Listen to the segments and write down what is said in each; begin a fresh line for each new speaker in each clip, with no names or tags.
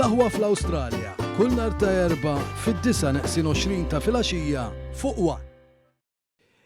L-Aħwa fl-Awstralja, kull nhar ta' Erbgħa fid-disgħa neqsin 20 ta' filgħaxija fuq one.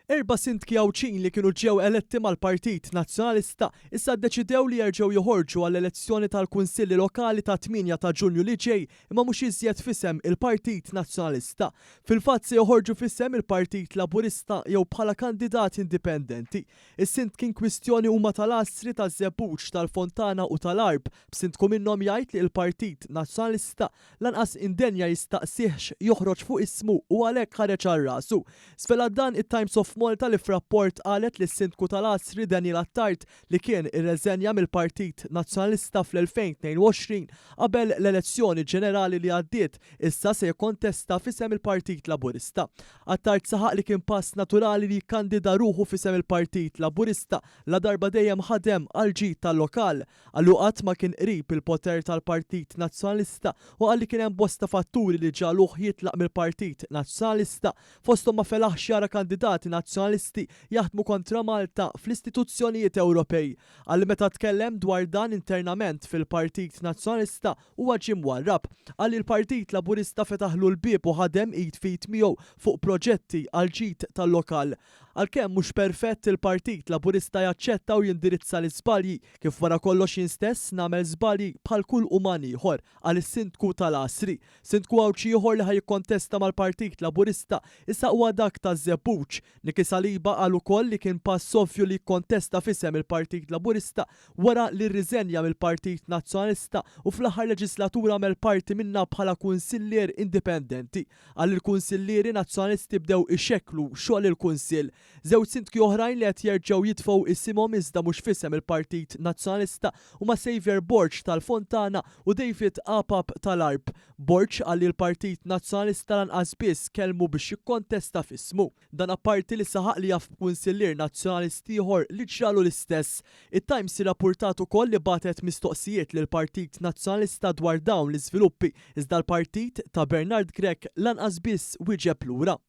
Erba' sindki Għawdxin li kienu ġew eletti mal-Partit Nazzjonalista issa ddeċidew li jerġgħu joħorġu għall-elezzjoni tal-Kunsilli Lokali tat-tmienja ta' Ġunju li ġej imma mhux iżjed f'isem il-Partit Nazzjonalista. Fil-fatt se joħorġu f'isem il-Partit Laburista jew bħala kandidati indipendenti. Is-sindki inkwistjoni huma tal-Għasri, taż-Żebbuġ, tal-Fontana u tal-Għarb, b'sindku minnhom jgħid li l-Partit Nazzjonalista lanqas indenja jistaqsihx joħroġ fuq ismu u għalhekk ħareġ għal rasu. Żvelat dan it-Times of Malta li f'rapport qalet li s-Sindku tal-Għasri Daniel Attard li kien irreżenja mill-Partit Nazzjonalista fl-2022 qabel l-elezzjoni ġenerali li għaddiet issa se jikkontesta f'isem il-Partit Laburista. Attard saħaq li kien pass naturali li jikkandida ruħu f'isem il-Partit Laburista ladarba dejjem ħadem għall-ġid tal-lokal. Qal hu qatt ma kien qrib il-poter tal-Partit Nazzjonalista u qal li kien hemm bosta fatturi li ġagħluh jitlaq mill-Partit Nazzjonalista fosthom ma felaħx jara kandidati Nazzjonalisti jaħdmu kontra Malta fl-istituzzjonijiet Ewropej. Qal li meta tkellem dwar dan internament fil-Partit Nazzjonalista huwa ġie mwarrab. Qal li l-Partit Laburista fetaħlu l-bieb u ħadem id f'id miegħu fuq proġetti għall-ġid tal-lokal. Għalkemm mhux perfett, il-Partit Laburista jaċċetta u jindirizza l-iżbalji, kif wara kollox jien stess nagħmel żbalji bħal kull uman ieħor, qal is-Sindku tal-Għasri. Sindku Għawdxi ieħor li ħa jikkontesta mal-Partit Laburista issa huwa dak taż-Żebbuġ. Nicky Saliba qal ukoll li kien pass ovvju li jikkontesta f'isem il-Partit Laburista wara li rriżenja mill-Partit Nazzjonalista u fl-aħħar leġislatura għamel parti minnha bħala kunsillier indipendenti. Qal li l-kunsillieri Nazzjonalisti bdew ixekklu xogħol il-Kunsill. Żewġ sindki oħrajn li qed jerġgħu jitfgħu isimhom iżda mhux f'isem il-Partit Nazzjonalista huma Saviour Borg tal-Fontana u David Apap tal-Għarb. Borg qal li l-Partit Nazzjonalista lanqas biss kellmu biex jikkontesta f'ismu. Dan apparti li saħaq li jaf b'kunsillier Nazzjonalist ieħor li ġralu l-istess. It-Times irrappurtat ukoll li bagħtet mistoqsijiet lill-Partit Nazzjonalista dwar dawn l-iżviluppi iżda l-partit ta' Bernard Grech lanqas biss wieġeb lura.